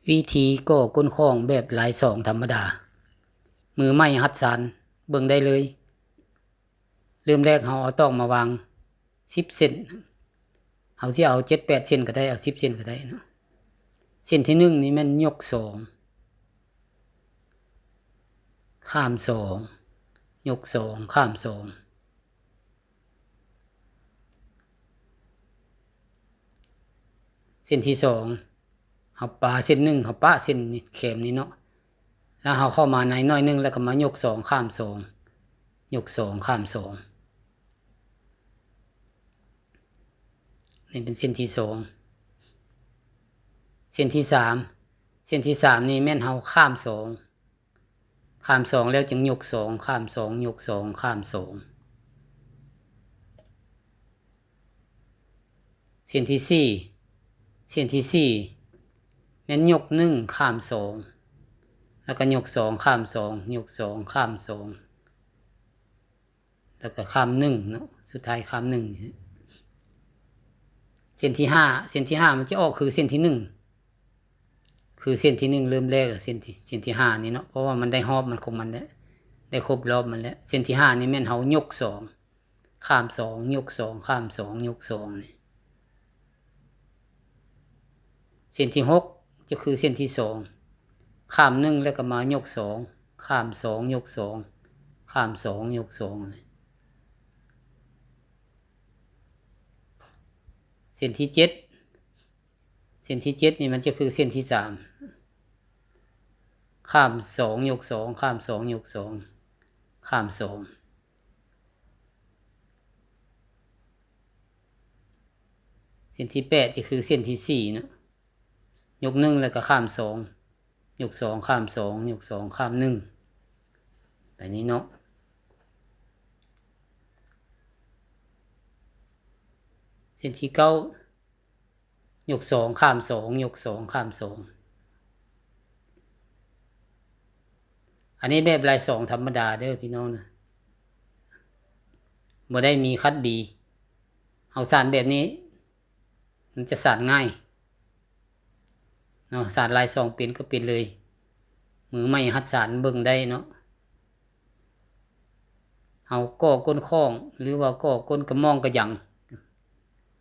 ວິທີກໍ່ກົ້ນຂອງແບບລາຍສອງທຳມະດາ. ມືໃໝ່ຫັດສານເບິ່ງໄດ້ເລີຍ. ເລີ່ມແລກເຮົາເອົາຕອກມາວາງສິບເສັ້ນ. ເຮົາຊິເອົາເຈັດແປດເສັ້ນກໍໄດ້, ເອົາສິບເສັ້ນກໍໄດ້ເນາະ. ເສັ້ນທີໜຶ່ງນີ້ແມ່ນຍົກສອງ ຂ້າມສອງ, ຍົກສອງ ຂ້າມສອງ. ເສັ້ນທີສອງ ເຮົາປາເສັ້ນໜຶ່ງ, ເຮົາປະເສັ້ນນີ້ ແຄມນີ້ເນາະ, ແລ້ວເຮົາເຂົ້າມາໃນໜ້ອຍໜຶ່ງ ແລ້ວກໍມາຍົກສອງ ຂ້າມສອງ, ຍົກສອງ ຂ້າມສອງ. ນີ້ເປັນເສັ້ນທີສອງ. ເສັ້ນທີສາມ ເສັ້ນທີສາມນີ້ແມ່ນເຮົາຂ້າມສອງ ຂ້າມສອງ ແລ້ວຈຶ່ງຍົກສອງ ຂ້າມສອງ ຍົກສອງ ຂ້າມສອງ. ເສັ້ນທີສີ່ ເສັ້ນທີສີ່ແມ່ນຍົກໜຶ່ງ ຂ້າມສອງ ແລ້ວກໍຍົກສອງ ຂ້າມສອງ ຍົກສອງ ຂ້າມສອງ ແລ້ວກໍຂ້າມໜຶ່ງເນາະ, ສຸດທ້າຍຂ້າມໜຶ່ງ. ເສັ້ນທີຫ້າ ເສັ້ນທີຫ້າມັນຈະອອກຄືເສັ້ນທີໜຶ່ງ ຄືເສັ້ນທີໜຶ່ງເລີ່ມແລກ ເສັ້ນທີ ເສັ້ນທີຫ້ານີ້ເນາະ, ເພາະວ່າມັນໄດ້ຮອບມັນຂອງມັນແລ້ວ, ໄດ້ຄົບຮອບມັນແລ້ວ. ເສັ້ນທີຫ້ານີ້ແມ່ນເຮົາຍົກສອງ ຂ້າມສອງ ຍົກສອງ ຂ້າມສອງ ຍົກສອງນີ້. ເສັ້ນທີຫົກຈະຄືເສັ້ນທີສອງ ຂ້າມໜຶ່ງ ແລ້ວກໍມາຍົກສອງ ຂ້າມສອງ ຍົກສອງ ຂ້າມສອງ ຍົກສອງນີ້. ເສັ້ນທີເຈັດ ເສັ້ນທີເຈັດນີ້ມັນຈະຄືເສັ້ນທີສາມ ຂ້າມສອງ ຍົກສອງ ຂ້າມສອງ ຍົກສອງ ຂ້າມສອງ. ເສັ້ນທີແປດຈະຄືເສັ້ນທີສີ່ເນາະ, ຍົກໜຶ່ງ ແລ້ວກໍຂ້າມສອງ ຍົກສອງ ຂ້າມສອງ ຍົກສອງ ຂ້າມໜຶ່ງ ໄປນີ້ເນາະ. ເສັ້ນທີເກົ້າ ຍົກສອງ ຂ້າມສອງ ຍົກສອງ ຂ້າມສອງ. ອັນນີ້ແບບລາຍສອງທຳມະດາເດີພີ່ນ້ອງເດີ, ບໍ່ໄດ້ມີຄັດບີ. ເຮົາສານແບບນີ້ ມັນຈະສານງ່າຍເນາະ, ສານລາຍສອງເປັນກໍເປັນເລີຍ, ມືໃໝ່ຫັດສານເບິ່ງໄດ້ເນາະ. ເຮົາກໍ່ກົ້ນຂອງ ຫຼືວ່າກໍ່ກົ້ນກະໝ່ອງກະຫຍັງ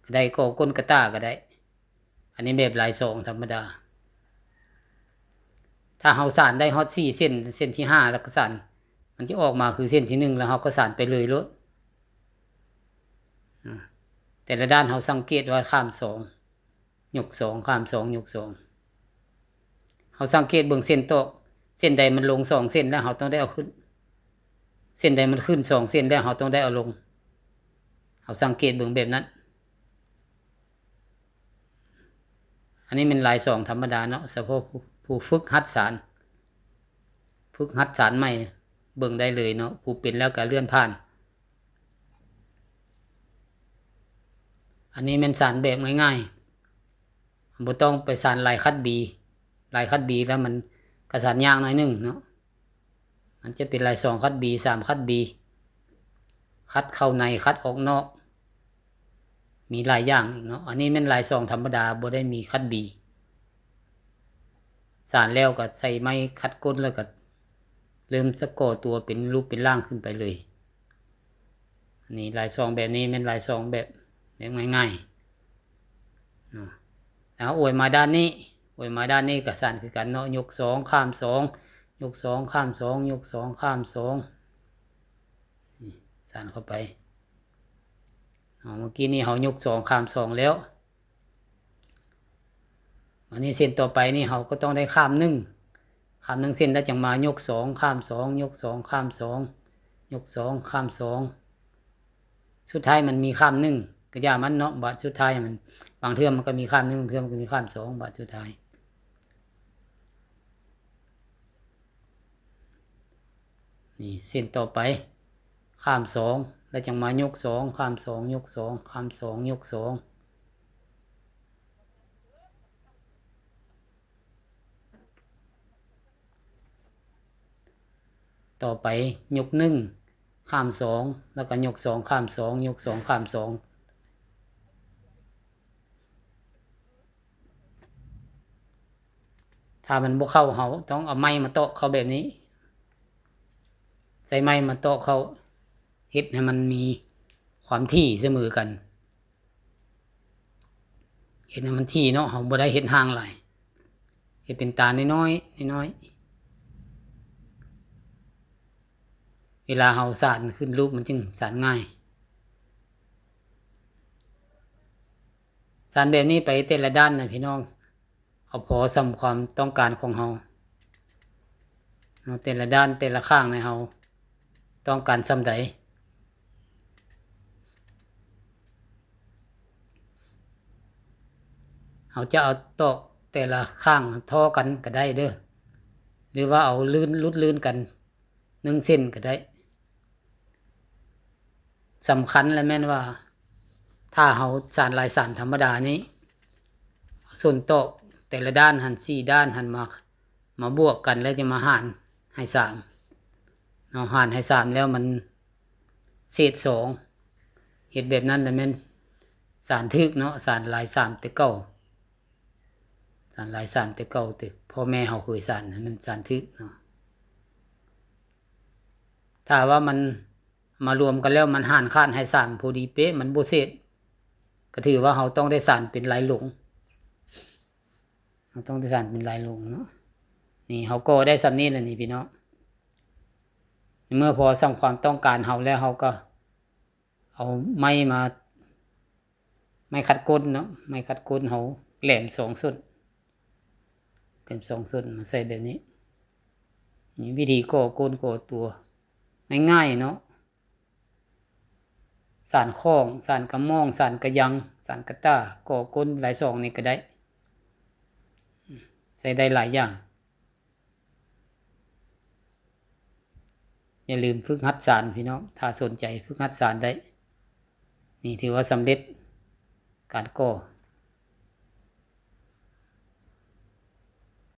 ກໍໄດ້, ກໍ່ກົ້ນກະຕ່າກໍໄດ້. ອັນນີ້ແບບລາຍສອງທຳມະດາ. ຖ້າເຮົາສານໄດ້ຮອດສີ່ເສັ້ນ, ເສັ້ນທີຫ້າແລ້ວກໍສານ, ມັນຈະອອກມາຄືເສັ້ນທີໜຶ່ງ ແລ້ວເຮົາກໍສານໄປເລີຍໂລດ. ອາ ແຕ່ລະດ້ານເຮົາສັງເກດວ່າຂ້າມສອງ ຍົກສອງ ຂ້າມສອງ ຍົກສອງ. ເຮົາສັງເກດເບິ່ງເສັ້ນຕອກ, ເສັ້ນໃດມັນລົງສອງເສັ້ນແລ້ວເຮົາຕ້ອງໄດ້ເອົາຂຶ້ນ, ເສັ້ນໃດມັນຂຶ້ນສອງເສັ້ນແລ້ວເຮົາຕ້ອງໄດ້ເອົາລົງ. ເຮົາສັງເກດເບິ່ງແບບນັ້ນ. ອັນນີ້ແມ່ນລາຍສອງທຳມະດາເນາະ, ສະເພາະຜູ້ ຜູ້ຝຶກຫັດສານ, ຝຶກຫັດສານໃໝ່ເບິ່ງໄດ້ເລີຍເນາະ, ຜູ້ເປັນແລ້ວກໍເລື່ອນຜ່ານ. ອັນນີ້ແມ່ນສານແບບງ່າຍໆ, ບໍ່ຕ້ອງໄປສານລາຍຄັດບີ. ລາຍຄັດບີແລ້ວມັນກະສານຍາກໜ້ອຍໜຶ່ງເນາະ, ມັນຈະເປັນລາຍສອງຄັດບີ ສາມຄັດບີ, ຄັດເຂົ້າໃນ ຄັດອອກນອກ, ມີຫຼາຍຢ່າງອີກເນາະ. ອັນນີ້ແມ່ນລາຍສອງທຳມະດາ ບໍ່ໄດ້ມີຄັດບີ. ສານແລ້ວກໍໃສ່ໄມ້ຂັດກົ້ນ ແລ້ວກໍເລີ່ມສະກໍ່ຕົວເປັນຮູບເປັນຮ່າງຂຶ້ນໄປເລີຍ. ອັນນີ້ລາຍສອງແບບນີ້ແມ່ນລາຍສອງແບບ ແບບງ່າຍໆເນາະ. ແລ້ວອວຍມາດ້ານນີ້, ອວຍມາດ້ານນີ້ກໍສານຄືກັນເນາະ, ຍົກສອງ ຂ້າມສອງ, ຍົກສອງ ຂ້າມສອງ, ຍົກສອງ ຂ້າມສອງ. ນີ້ ສານເຂົ້າໄປ. ເອົາ ເມື່ອກີ້ນີ້ເຮົາຍົກສອງ ຂ້າມສອງແລ້ວ. ບາດນີ້ເສັ້ນຕໍ່ໄປນີ້ເຮົາກໍຕ້ອງໄດ້ຂ້າມໜຶ່ງ, ຂ້າມໜຶ່ງເສັ້ນແລ້ວຈັ່ງມາຍົກສອງ ຂ້າມສອງ, ຍົກສອງ ຂ້າມສອງ, ຍົກສອງ ຂ້າມສອງ. ສຸດທ້າຍມັນມີຂ້າມໜຶ່ງ ກໍຢ່າມັນເນາະ, ບາດສຸດທ້າຍມັນ ບາງເທື່ອມັນກໍມີຂ້າມໜຶ່ງ, ບາງເທື່ອມັນກໍມີຂ້າມສອງ ບາດສຸດທ້າຍ. ນີ້ເສັ້ນຕໍ່ໄປ ຂ້າມສອງ ແລ້ວຈັ່ງມາຍົກສອງ ຂ້າມສອງ ຍົກສອງ ຂ້າມສອງ ຍົກສອງ. ຕໍ່ໄປຍົກໜຶ່ງ ຂ້າມສອງ ແລ້ວກໍຍົກສອງ ຂ້າມສອງ ຍົກສອງ ຂ້າມສອງ. ໄ ຖ້າມັນບໍ່ເຂົ້າ ເຮົາຕ້ອງເອົາໄມ້ມາຕອກເຂົ້າແບບນີ້ ໃຊ້ໄມ້ມາຕອກເຂົ້າ ເຮັດໃຫ້ມັນມີຄວາມຖີ່ສະເໝີກັນ ເຮັດໃຫ້ມັນຖີ່ເນາະ ເຮົາບໍ່ໄດ້ເຮັດຫ່າງຫຼາຍ ເຮັດເປັນຕານ້ອຍໆ ນ້ອຍໆ ເວລາເຮົາສານຂຶ້ນຮູບມັນຈຶ່ງສານງ່າຍ. ສານແບບນີ້ໄປແຕ່ລະດ້ານນະພີ່ນ້ອງ ເອົາພໍສ່ຳຄວາມຕ້ອງການຂອງເຮົາເນາະ ແຕ່ລະດ້ານແຕ່ລະຂ້າງໃນເຮົາຕ້ອງການສ່ຳໃດ ເຮົາຈະເອົາຕອກແຕ່ລະຂ້າງທໍ່ກັນກະໄດ້ເດີ ຫຼືວ່າເອົາລື່ນ ຫຼຸດລື່ນກັນໜຶ່ງເສັ້ນກະໄດ້. ສຳຄັນລະແມ່ນວ່າ ຖ້າເຮົາສານລາຍສາມທຳມະດານີ້ ເອົາສົ້ນຕອກແຕ່ລະດ້ານຫັ້ນ ສີ່ດ້ານຫັ້ນມາ ມາບວກກັນແລ້ວຈະມາຫານໃຫ້ສາມເນາະ ຫານໃຫ້ສາມແລ້ວມັນເສດສອງ ເຮັດແບບນັ້ນລະແມ່ນສານຖືກເນາະ ສານລາຍສາມແຕ່ເກົ່າ ສານລາຍສາມແຕ່ເກົ່າ ແຕ່ພໍ່ແມ່ເຮົາເຄີຍສານ ແມ່ນສານຖືກເນາະ. ຖ້າວ່າມັນມາລວມກັນແລ້ວ ມັນຫານຂາດໃຫ້ສາມພໍດີເປະ ມັນບໍ່ເສດ ກະຖືວ່າເຮົາຕ້ອງໄດ້ສານເປັນລາຍຫຼົງ ເຮົາຕ້ອງໄດ້ສານເປັນລາຍຫຼົງເນາະ. ນີ້ເຮົາກໍໄດ້ສ່ຳນີ້ແຫຼະນີ້ພີ່ນ້ອງ ເມື່ອພໍສ່ຳຄວາມຕ້ອງການເຮົາແລ້ວ ເຮົາກໍເອົາໄມ້ມາ ໄມ້ຂັດກົ້ນເນາະ ໄມ້ຂັດກົ້ນເຮົາແຫຼມສອງສົ້ນ ແຫຼມສອງສົ້ນມາໃສ່ແບບນີ້. ນີ້ວິທີກໍ່ກົ້ນກໍ່ຕົວງ່າຍໆເນາະ ສານຂ້ອງ ສານກະໝ້ອງ ສານກະຍັງ ສານກະຕ່າ ກໍ່ກົ້ນລາຍສອງນີ້ກະໄດ້ ໃຊ້ໄດ້ຫຼາຍຢ່າງ. ຢ່າລືມຝຶກຫັດສານພີ່ນ້ອງ ຖ້າສົນໃຈຝຶກຫັດສານໄດ້ ນີ້ຖືວ່າສຳເລັດການກໍ່.